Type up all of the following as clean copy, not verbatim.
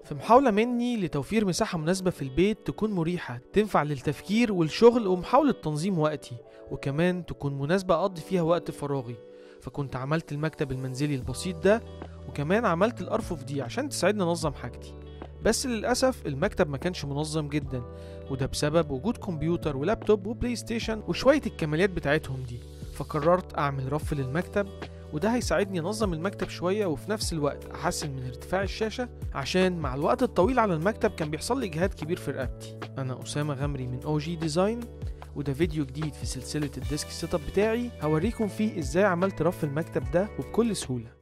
في محاولة مني لتوفير مساحة مناسبة في البيت تكون مريحة تنفع للتفكير والشغل ومحاولة تنظيم وقتي، وكمان تكون مناسبة أقضي فيها وقت فراغي، فكنت عملت المكتب المنزلي البسيط ده، وكمان عملت الأرفف دي عشان تساعدني أنظم حاجتي. بس للأسف المكتب ما كانش منظم جدا، وده بسبب وجود كمبيوتر ولابتوب وبلاي ستيشن وشوية الكماليات بتاعتهم دي. فقررت أعمل رف للمكتب، وده هيساعدني انظم المكتب شوية وفي نفس الوقت احسن من ارتفاع الشاشة، عشان مع الوقت الطويل على المكتب كان بيحصل لي اجهاد كبير في رقبتي. انا اسامة غمري من OG Design، وده فيديو جديد في سلسلة ال desk setup بتاعي، هوريكم فيه ازاي عملت رف المكتب ده وبكل سهولة.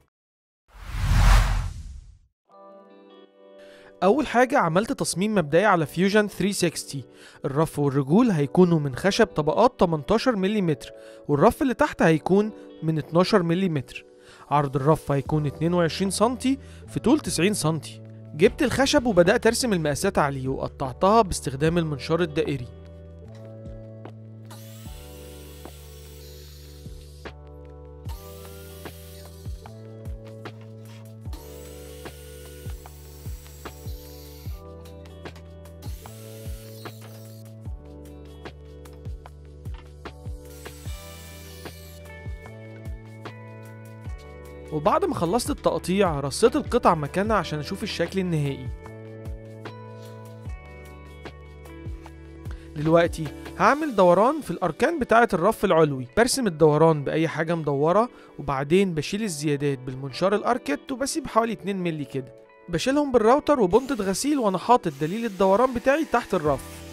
اول حاجة عملت تصميم مبدئي على Fusion 360. الرف والرجول هيكونوا من خشب طبقات 18 ملم، والرف اللي تحت هيكون من 12 ملم. عرض الرف هيكون 22 سنتي في طول 90 سنتي. جبت الخشب وبدأت ارسم المقاسات عليه، وقطعتها باستخدام المنشار الدائري. وبعد ما خلصت التقطيع رصيت القطع مكانها عشان اشوف الشكل النهائي. دلوقتي هعمل دوران في الاركان بتاعة الرف العلوي. برسم الدوران باي حاجة مدورة، وبعدين بشيل الزيادات بالمنشار الاركت وبسيب حوالي 2 ملي كده. بشيلهم بالراوتر وبنطة غسيل، وانا حاطط دليل الدوران بتاعي تحت الرف.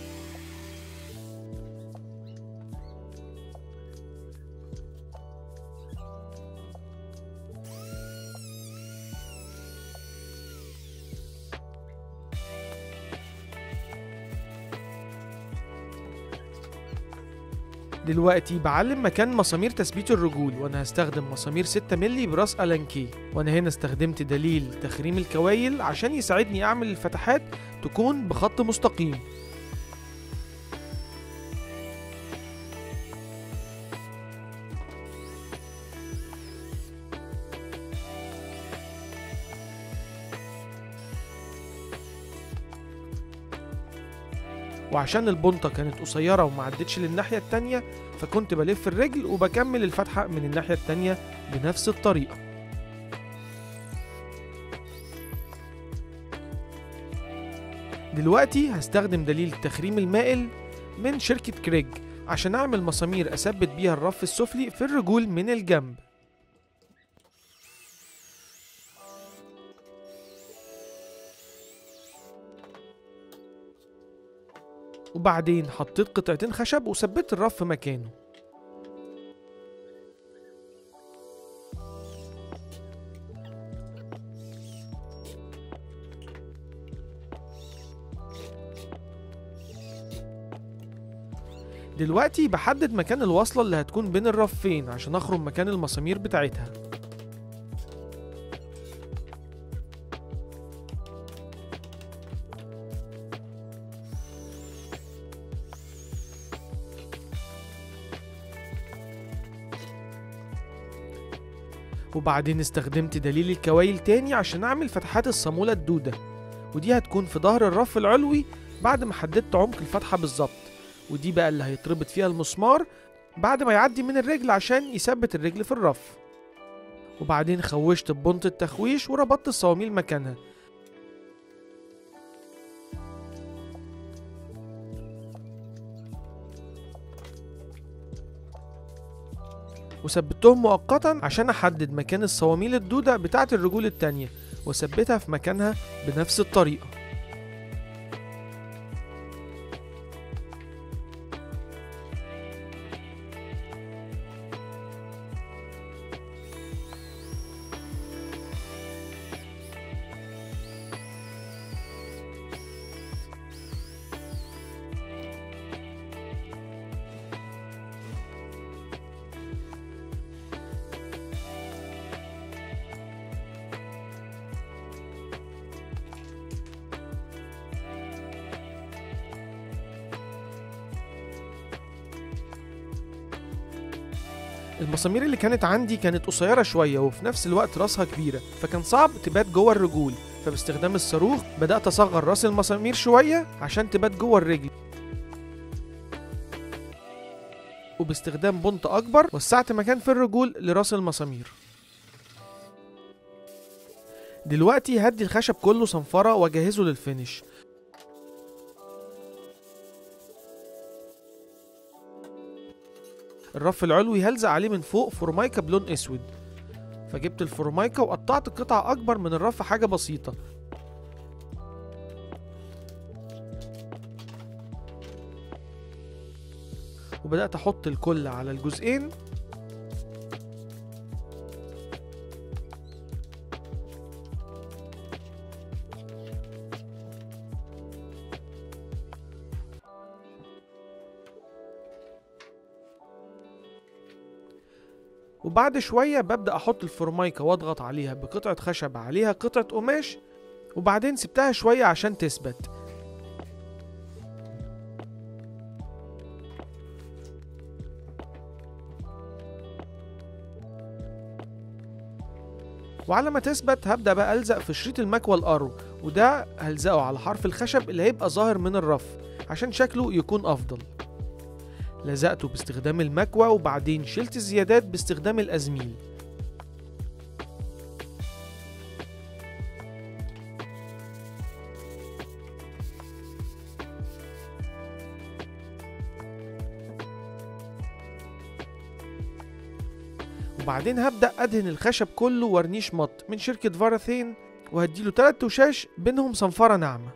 دلوقتي بعلم مكان مسامير تثبيت الرجول، وانا هستخدم مسامير 6 ملي براس ألانكي، وانا هنا استخدمت دليل تخريم الكوايل عشان يساعدني اعمل الفتحات تكون بخط مستقيم. وعشان البنطة كانت قصيرة وما عدتش للناحية التانية، فكنت بلف الرجل وبكمل الفتحة من الناحية التانية بنفس الطريقة. دلوقتي هستخدم دليل التخريم المائل من شركة كريج عشان أعمل مسامير أثبت بيها الرف السفلي في الرجول من الجنب. وبعدين حطيت قطعتين خشب وثبت الرف مكانه. دلوقتي بحدد مكان الوصلة اللي هتكون بين الرفين عشان اخرم مكان المسامير بتاعتها. وبعدين استخدمت دليل الكوايل تاني عشان اعمل فتحات الصامولة الدودة، ودي هتكون في ظهر الرف العلوي بعد ما حددت عمق الفتحة بالظبط، ودي بقى اللي هيتربط فيها المسمار بعد ما يعدي من الرجل عشان يثبت الرجل في الرف. وبعدين خوشت ببنط التخويش وربطت الصواميل مكانها. وثبتهم مؤقتا عشان احدد مكان الصواميل الدودة بتاعة الرجول التانية واثبتها في مكانها بنفس الطريقة. المسامير اللي كانت عندي كانت قصيرة شوية وفي نفس الوقت راسها كبيرة، فكان صعب تبات جوه الرجول، فباستخدام الصاروخ بدأت أصغر راس المسامير شوية عشان تبات جوه الرجل، وباستخدام بنط أكبر وسعت مكان في الرجول لراس المسامير. دلوقتي هدي الخشب كله صنفرة وأجهزه لل finish. الرف العلوي هلزق عليه من فوق فورمايكا بلون اسود، فجبت الفورمايكا وقطعت قطعة اكبر من الرف حاجة بسيطة. وبدأت احط الكل على الجزئين. وبعد شوية ببدأ أحط الفورمايكا وأضغط عليها بقطعة خشب عليها قطعة قماش، وبعدين سبتها شوية عشان تثبت. وعلى ما تثبت هبدأ بقى ألزق في شريط المكوى الأرو، وده هلزقه على حرف الخشب اللي هيبقى ظاهر من الرف عشان شكله يكون أفضل. لزقته باستخدام المكوى وبعدين شلت الزيادات باستخدام الأزميل. وبعدين هبدأ أدهن الخشب كله ورنيش مط من شركة فاراثين، وهديله 3 وشاش بينهم صنفرة ناعمة.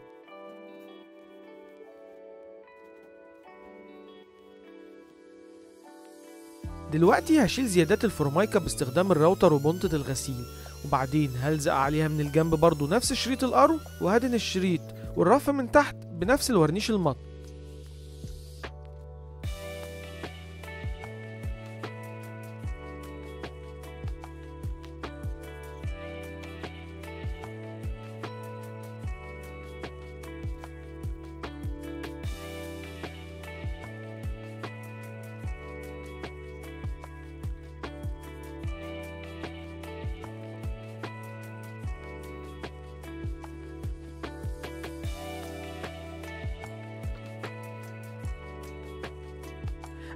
دلوقتي هشيل زيادات الفورمايكا باستخدام الراوتر وبنطة الغسيل، وبعدين هلزق عليها من الجنب برضو نفس شريط القرو، وهدهن الشريط والرف من تحت بنفس الورنيش المط.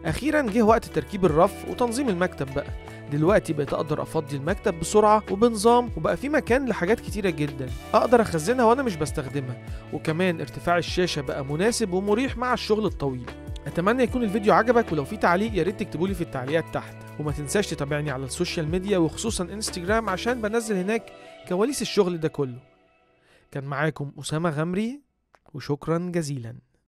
اخيرا جه وقت تركيب الرف وتنظيم المكتب بقى. دلوقتي بقيت اقدر افضي المكتب بسرعة وبنظام، وبقى في مكان لحاجات كتيرة جدا اقدر اخزنها وانا مش بستخدمها، وكمان ارتفاع الشاشة بقى مناسب ومريح مع الشغل الطويل. اتمنى يكون الفيديو عجبك، ولو في تعليق يا ريت تكتبولي في التعليقات تحت، وما تنساش تتابعني على ال social media وخصوصا انستجرام عشان بنزل هناك كواليس الشغل ده كله. كان معاكم أسامة غمري، وشكرا جزيلا.